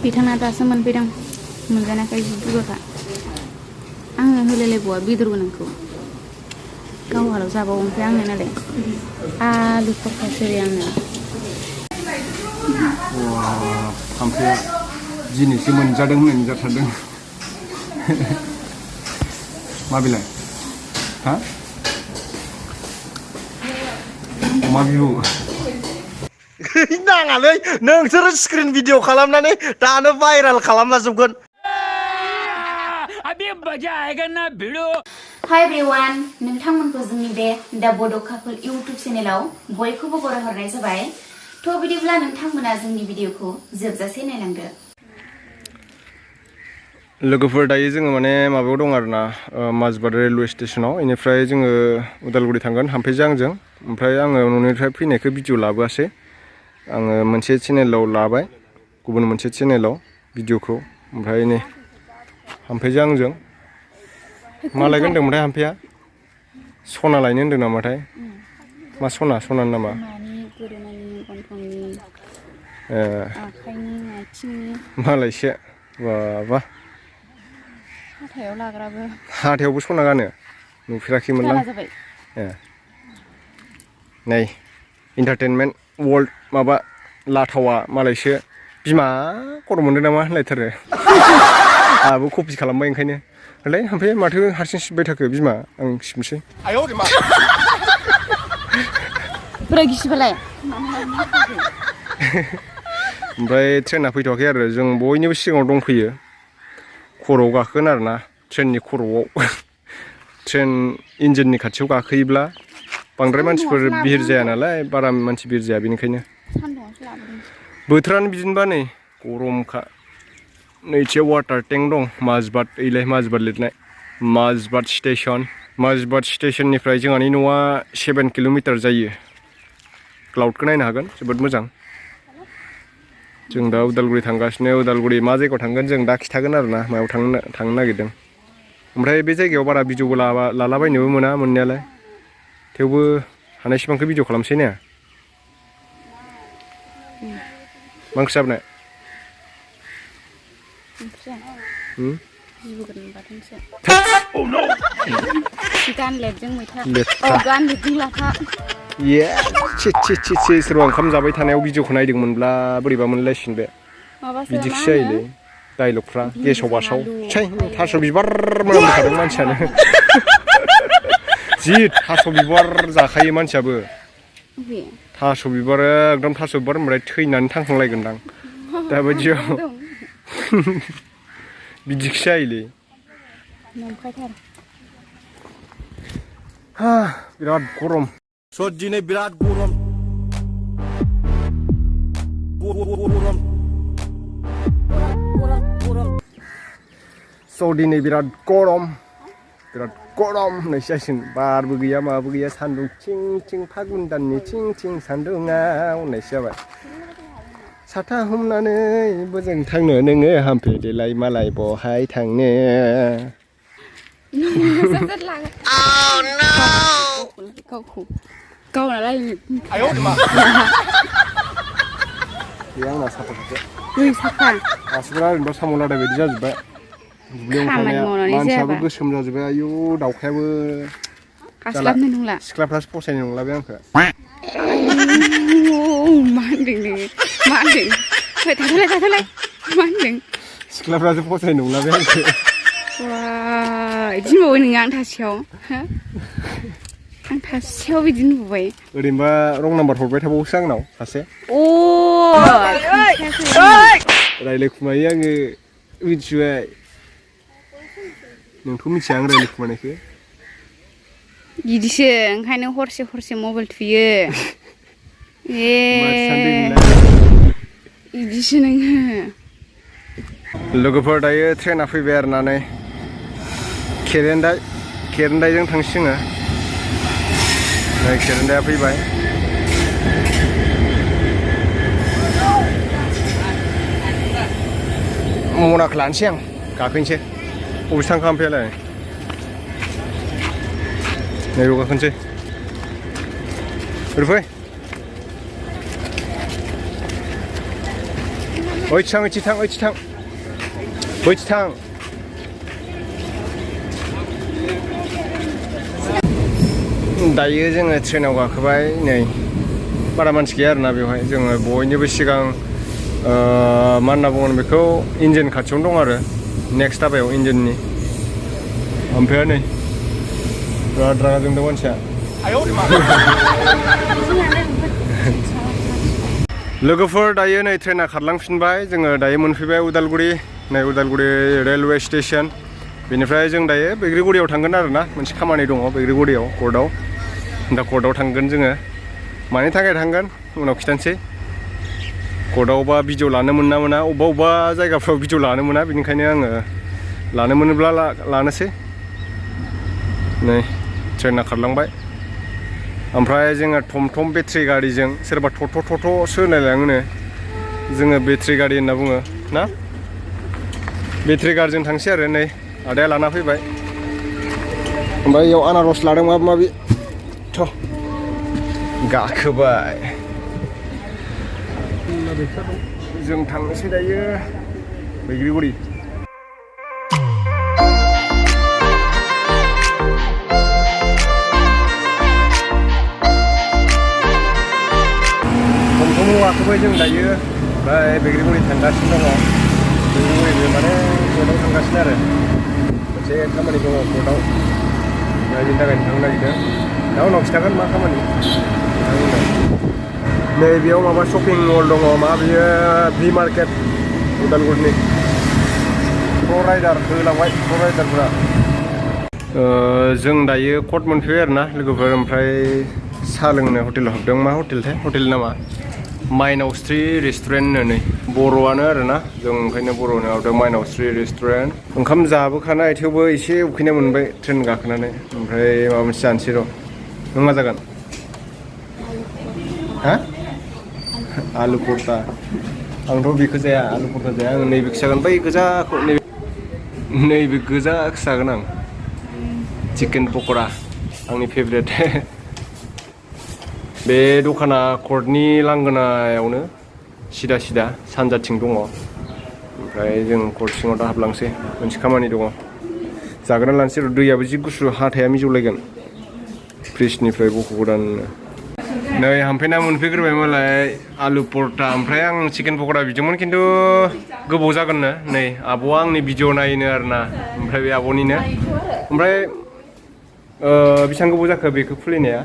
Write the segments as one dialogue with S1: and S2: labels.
S1: बिथाङा दासो मोनफैदों मोनजानायखाय जि दुगाखा आङो होलायलायबावा बेदर गोनांखौ गावहाल' जाबावो ओमफ्राय आंनो नालाय आलु खरखासो ओरै आंनो
S2: हाम्पेया दिनैसो मोनजादों होननानै जाथारदों मा बिलाय हा अमा बिबु
S3: नाङालै नोंसोरो स्क्रिन भिडिअ खालामनानै दानो भाइराल खालामना जोबगोन
S1: हाय एभ्रिवान नोंथांमोनखौ जोंनि बे दा बड' कापोल इउटुब चेनेलाव बयखौबो बरायहरनाय जाबाय थ' बिदिब्ला नोंथांमोना जोंनि भिडिअखौ जोबजासे नायलांदो
S2: लोगोफोर दायो जोङो माने माबायाव दं आरोना माजबाद रेलवे स्टेशनाव इनिफ्राय जोङो उदालगुरि थांगोन हाम्पेजों आंजों ओमफ्राय आङो न'निफ्राय फैनायखौ भिडिअ लाबोआसै आङो मोनसे चेनेलाव लाबाय गुबुन मोनसे चेनेलाव भिडिअखौ ओमफ्राय नै हाम्पेजों आंजों मा लायगोन होनदोंमोनथाय हाम्पेया सना लायनो होनदों नामाथाय मा सनानि नामा मालायसो बाबा
S1: हाथायाव लाग्राबो
S2: हाथायावबो सना गानो नुफेराखैमोनलां नै इन्टारटेनमेन्ट वर्ल्ड माबा लाथावा मालायसो बिमा खर' मोनदों नामा होनलायथारो आंहाबो कपि खालामबाय ओंखायनो होनलाय ओमफ्राय माथो हारसिं सिबबाय थाखो बिमा आं सिबनोसै
S1: बोरै गिसिबालाय
S2: ओमफ्राय ट्रेना फैथ'वाखै आरो जों बयनिबो सिगाङाव दंफैयो खर'आव गाखोगोन आरोना ट्रेननि खर'आव ट्रेन इन्जिननि खाथियाव गाखोयोब्ला बांद्राय मानसिफोर बिहिर जाया नालाय बारा मानसि बिहिर जाया बेनिखायनो बोथोरानो बिदिनोबा नै गरमखा नैथियाव वाटार टेंक दं माजबाद ओइलाय माजबाद लिरनाय माजबाद स्टेशननिफ्राय जोंहानि न'आ 7 किल'मिटार जायो क्लाउडखौ नायनो हागोन जोबोद मोजां जों दा उदालगुरि थांगासिनो उदालगुरि मा जायगायाव थांगोन जों दा खिथागोन आरोना मायाव थांनो नागिरदों ओमफ्राय बे जायगायाव बारा भिडिअबो लालाबायनोबो मोना मोननायालाय थेवबो हानायसिबांखौ भिडिअ खालामसै ना मा ओंख्रि जाबोनाय
S1: गानलेटजों मैथा गानलेटजों लाफा
S2: सोरबा ओंखाम जाबाय थानायाव भिडिअखौ नायदोंमोनब्ला बोरैबा मोनलायसिगोन बे बिदिखिसो जायोलै डाइलगफ्रा गेसाव बासाव थास' बिबार मोनामखादों मानसियानो जि थास' बिबार जाखायो मानसियाबो थास' बिबार एकदम थास' बिबार ओमफ्राय थैनानै थांखांलायगोनदां दाबायदियाव बिदिखिसो जायोलै बिराद गरम
S3: दिनै बिराद गरम
S2: दिनै बिराद गरम होननायसो जासिगोन बारबो गैया माबो गैया सान्दुं थिं थिं फागुन दाननि थिं थिं सान्दुङाव होननायसो जाबाय साथा हमनानै बोजों थांनो नोङो हाम्पे देलाय मालाय बहाय थांनो
S1: गावनालाय
S2: बे आंना साफाखौसो
S1: साफा
S2: गासिबो ओरैनोबा साम' लादाय बायदि जाजोब्बाय दुब्लियाव ओंखारनाया मानसियाबो गोसोम जाजोब्बाय आयु दाउखायाबो
S1: हास्लाबनो नंला
S2: सिख्लाफ्रासो फसायनाय नंला बे आंखौ
S1: मा होनदों नोङो मा होनदों थाथ'लाय मा होनदों
S2: सिख्लाफ्रासो फसायनाय नंला बे आंखौ
S1: बिदि नुबावबाय नोङो आं थासेयाव बिदि नुबाय
S2: ओरैनोबा रं नाम्बार हरबाय थाबावोसो आंनाव सासे रायलायखुमायो आङो मिथिबाय नोंथ' मिथिया आं रायलायखुमानायखौ
S1: बिदिसो ओंखायनो हरसे मबाइल थुयो बिदिसो नोङो
S2: लोगोफोर दायो ट्रेना फैबाय आरोना नै खेरेन्दायजों थांसिङो नै खेरेन्दाया फैबाय मनाखौ लानोसै आं गाखोनोसै बबेसो थांखो हाम्पेयालाय नैबेयाव गाखोनोसै ओरै फै ओइथिं थां दायो जोङो ट्रेनाव गाखोबाय नै बारा मानसि गैया आरोना बेवहाय जोङो बयनिबो सिगां मा होनना बुङो बेखौ इन्जिन खाथियावनो दं आरो नेक्स्ट दाबायाव इन्जिननि ओमफ्राय नै बिराद रागा जोंदों मानसिया लोगोफोर दायो नै ट्रेना खारलांफिनबाय जोङो दायो मोनफैबाय उदालगुरि नै उदालगुरि रेलवे स्टेशन बेनिफ्राय जों दायो बैग्रिगुरियाव थांगोन आरोना मोनसे खामानि दङ बैग्रिगुरियाव कर्टआव दा कर्टआव थांगोन जोङो मानि थाखाय थांगोन उनाव खिथानोसै कर्टआवबा भिडिअ लानो मोना अबेबा जायगाफ्राव भिडिअ लानो मोना बेनिखायनो आङो लानो मोनोब्ला लानोसै नै ट्रेना खारलांबाय ओमफ्राय जोङो थम बेटारि गारिजों सोरबा थ'सो होनलायलाङोनो जोङो बेटारि गारि होनना बुङो ना बेटारि गारिजों थांसै आरो नै आदाया लाना फैबाय ओमफ्राय बेयाव आनारस लादों माबा माबि थ' गाखोबाय जों थांनोसै दायो बैग्रिगुरि गाखोबाय जों दायो ओमफ्राय बैग्रिगुरि थांगासिनो दङ बैग्रिगुरि माने कर्टआव थांगासिनो आरो मोनसे खामानि दङ कर्टआव बेनि थाखायनो थांनो नागिरदों दा उनाव खिथागोन मा खामानि नै बेयाव माबा शपिं मल दङ मा बियो भि मार्केट उदालगुरिनि प्र' राइडार होलांबाय प्र' राइडारफोरा जों दायो कर्ट मोनफैबाय आरोना लोगोफोर ओमफ्राय साहा लोंनो हटेलाव हाबदों मा हटेलथाय हटेल नामा माइनावस्रि रेस्टुरेन्ट होनो नै बर'आनो आरोना जों ओंखायनो बर'नो हाबदों माइनावस्रि रेस्टुरेन्ट ओंखाम जाबोखानाय थेवबो एसे उखैनाय मोनबाय ट्रेन गाखोनानै ओमफ्राय माबा मोनसे जानोसै र' नों मा जागोन हा आलु परता आंथ' बेखौ जाया आलु परता जाया आं नैबेखौ जागोन बै गोजाखौ नैबे गोजाखौ जागोन आं चिकेन पक'रा आंनि फेभरेट बे दखाना कर्टनि लांगोनायावनो सिदा सानजाथिं दङ ओमफ्राय जों कर्ट सिङाव दा हाबलांसै मोनसे खामानि दङ जाग्रा लानोसै र' दैयाबो जि गुसु हाथाया मिजौलायगोन फ्रिजनिफ्राय बख'गोदान नै हामफेना मोनफैग्रोबाय मालाय आलु परता ओमफ्राय आं चिकेन पक'रा बिदोंमोन खिन्थु गोबाव जागोननो नै आब'आ आंनि भिडिअ नायोनो आरोना ओमफ्राय बे आब'निनो ओमफ्राय बेसेबां गोबाव जाखो बेखौ खुलिनाया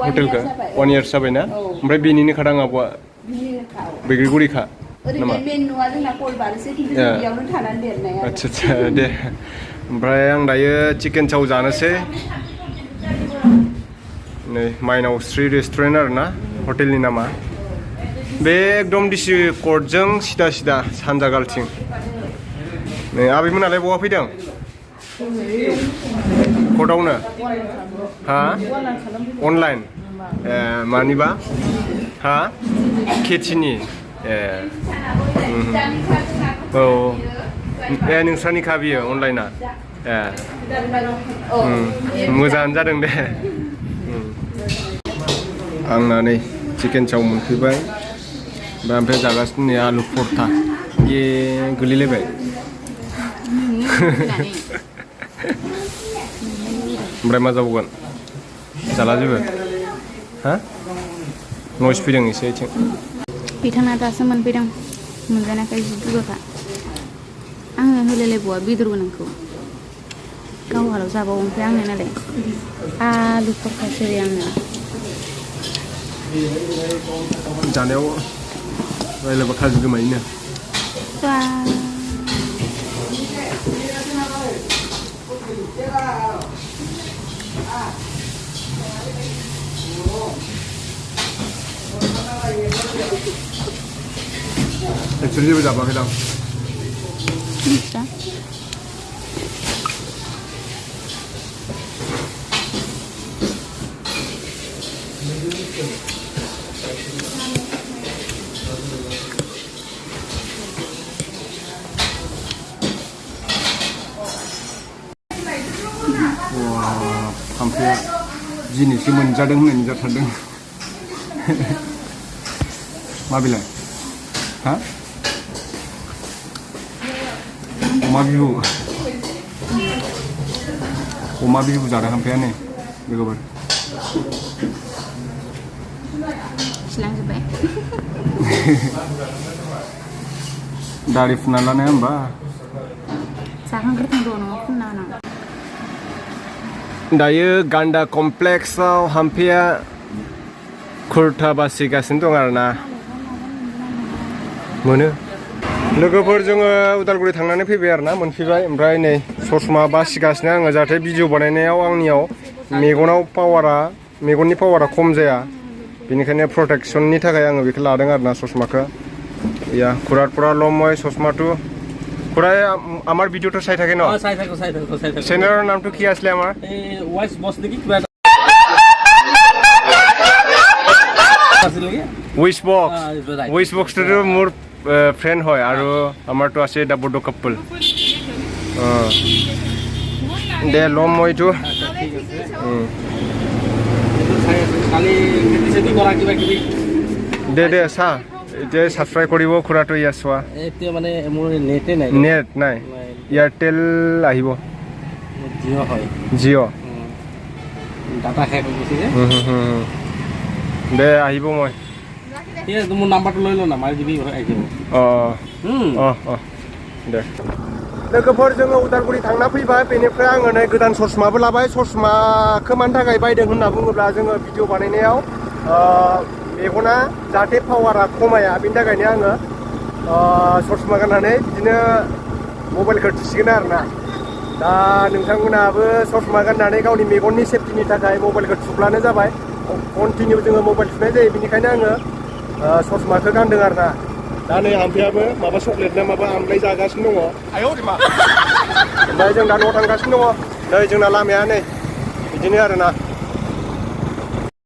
S2: हटेलखौ 1 इयार्स जाबायना ओमफ्राय बेनिनो खादां आब'आ बैग्रिगुरिखा नामा आदसा दे ओमफ्राय आं दायो चिकेन चाव जानोसै नै माइनावस्रि रेस्टुरेन्ट आरोना हटेलनि नामा बे एकदम डिसि कर्टजों सिदा सानजा गालथिं नै आबैमोनालाय बहा फैदों कर्टआवनो हा अनलाइन ए मानिबा हा खेथिनि ए औ ए नोंस्रानिखा बियो अनलाइना ए मोजाङानो जादों दे आंना नै चिकेन चाव मोनफैबाय ओमफ्राय जागासिनो नै आलु परता ये गोलैलायबाय ओमफ्राय मा जाबावगोन जाला जेबो हा नयस फैदों एसे आथिं
S1: बिथाङा दासो मोनफैदों मोनजानायखाय जि दुगाखा आङो होलायलायबावा बेदर गोनांखौ गावहाल' जाबावो ओमफ्राय आंनो नालाय आलु परतासो होयो आंनो
S2: जानायाव रायलायबा खाजि गोमायोनो एक्सुवेलि जेबो जाबाखै दां हामफेया जिनिसो मोनजादों होननानै जाथारदों मा बिलाय हा अमा बिबु अमा बिबु जादों हामफेया नै बेखौबो
S1: सिलांजोब्बाय
S2: दाढ़ी फुना लानाय होमबा
S1: जाखांग्रोथों र' न'आव फुनना होनां
S2: दायो गान्दा कमप्लेक्सआव हामफेया कुर्ता बासिगासिनो दं आरोना मोनो लोगोफोर जोङो उदालगुरि थांनानै फैबाय आरोना मोनफैबाय ओमफ्राय नै ससमा बासिगासिनो आङो जाहाथे भिडिअ बानायनायाव आंनियाव मेगननि पावारा खम जाया बेनिखायनो प्रटेक्शननि थाखाय आङो बेखौ लादों आरोना ससमाखौ या खुरार पुरा लमय ससमाটো খুৰাই আমাৰ ভিডিওটো চাই থাকে ন
S4: চাই থাকো
S2: চেনেলৰ নামটো কি আছিল আমাৰ
S4: এই ওয়াইস বস নেকি কিবা আছিল নেকি
S2: উইচ বক্সটো মোৰ ফ্ৰেণ্ড হয় আৰু আমাৰটো আছে দা বডো কাপল দে লম মইটো
S4: খালি খেতি কৰা কিবা কিবি
S2: দে চা এতিয়া সাবস্ক্ৰাইব কৰিব খুৰাটো ইয়া চোৱা
S4: এতিয়া মানে মোৰ নেটে নাই
S2: নেট নাই এয়াৰটেল আহিব
S4: জিঅ' হয়
S2: জিঅ'
S4: ডাটা শেষ হৈ গৈছে যে
S2: দে আহিব মই
S4: ঠিক আছে মোৰ নাম্বাৰটো লৈ ল না মাৰি দিবি আহিব
S2: दे लोगोफोर जोङो उदालगुरि थांना फैबाय बेनिफ्राय आङो नै गोदान ससमाबो लाबाय ससमाखौ मानि थाखाय बायदों होनना बुङोब्ला जोङो भिडिअ बानायनायाव मेगना जाहाथे पावारा खमाया बेनि थाखायनो आङो ससमा गाननानै बिदिनो मबाइलखौ थुसिगोन आरोना दा नोंथांमोनाबो ससमा गाननानै गावनि मेगननि सेफटिनि थाखाय मबाइलखौ थुब्लानो जाबाय कन्टिनिउ जोङो मबाइल थुनाय जायो बेनिखायनो आङो ससमाखौ गानदों आरोना दा नै हामफेयाबो माबा चक्लेट ना माबा आमलाय जागासिनो दङ ओमफ्राय जों दा न'आव थांगासिनो दङ नै जोंना लामाया नै बिदिनो आरोना